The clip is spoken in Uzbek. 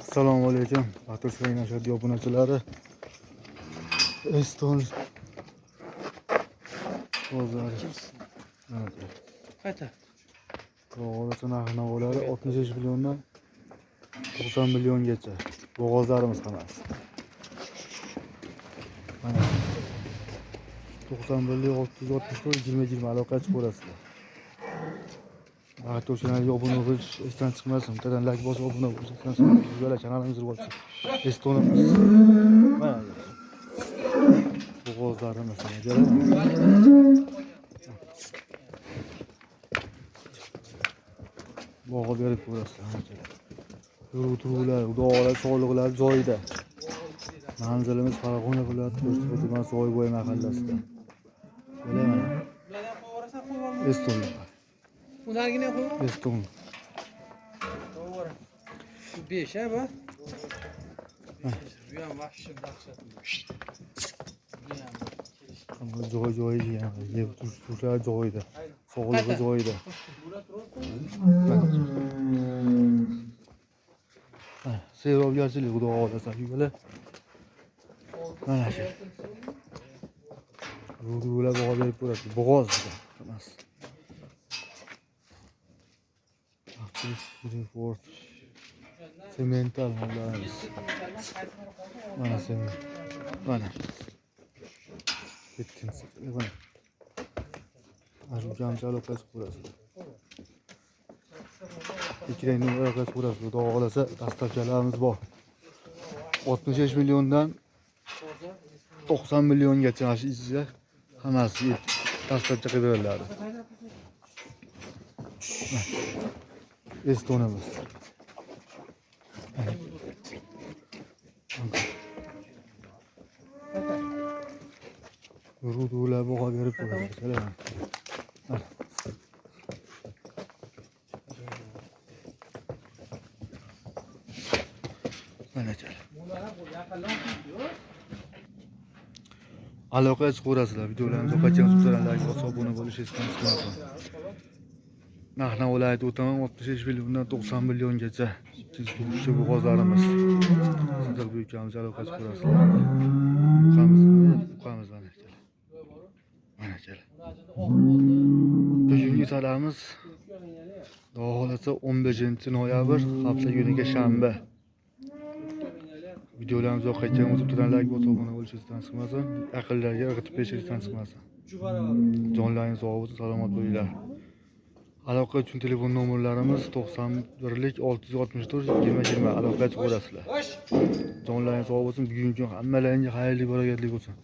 Assalomu alaykum. Baxtiyor nashr obunachilari. Eston bozori. Qayta. Bo'g'ozi narx-navolari 65 milliondan 90 milliongacha. Bo'g'ozlarimiz hammasi. Mana 91 664 20 20 aloqa chiqarasizlar. Baxtiyor kanaliga obuna bo'lish esdan chiqmasin. Bittadan like bosib obuna bo'lish esdan chiqmasin. Bizlar kanalimiz rivojlansin. Estonimiz. Mana bo'g'ozlarimiz mana ko'raman. Bog'i berib ko'rasizlar. Yurib-turuvlar, xudo sog'liqlar joyida. Manzilimiz Farg'ona viloyati Qo'shtepa tumani Soybo'y mahallasida. Mana mana. Estonlar. Ulargina qo'yib. Eston. Bu 5 ha bu. Bu ham vahshiy dahshat. Bu ham Hamma joy-joyi yani yeb turishlar joyida. Sog'lig'i joyida. Mana seyrobgarchilik xudo xohlasa ukalar. Mana shu. Urug'lar bog'a berib ko'rasiz. Bo'g'oz emas. Greenford. Semental mollarimiz. Mana sement. Mana. Yettinchi. Mana. Ana ukamcha aloqa ko'rasiz. Ikki aloqa ko'rasiz. Xudo xohlasa dastavkalarimiz bor. 65 milliondan 90 milliongacha mana shu ichida hammasi dastavka qilib beriladi. Estonimiz. Urug'lar bog'a berib qo'yadi. Mana. Mana chala. Aloqa chiqarasizlar. Videolarimizni qachon like bosib obuna bo'lish esdan chiqmasin. Narx-navolar aytib o'taman, 65 milliondan 90 milliongacha. Ikkinchi tug'ishchi bo'g'ozlarimiz. Sidiq buyukamiz aloqa chiqarasizlar. Buqamiz, buqamiz mana chala. Mana chala. Bugungi sanamiz Xudo xohlasa 15 noyabr, hafta kuniga shanba. Videolarimiz yoqayotgan bo'lsa, bittadan like bosib obuna bo'lish esdan chiqmasin. Yaqinlarga irg'itib berish esdan chiqmasin. Jonlaringiz sog' bo'lsin, salomat bo'linglar. Aloqa uchun telefon nomerlarimiz 91 664 20 20 aloqa chiqarasizlar. Jonlaringiz sog' bo'lsin. Bugungi kun hammalaringizga xayrli, barakatli bo'lsin.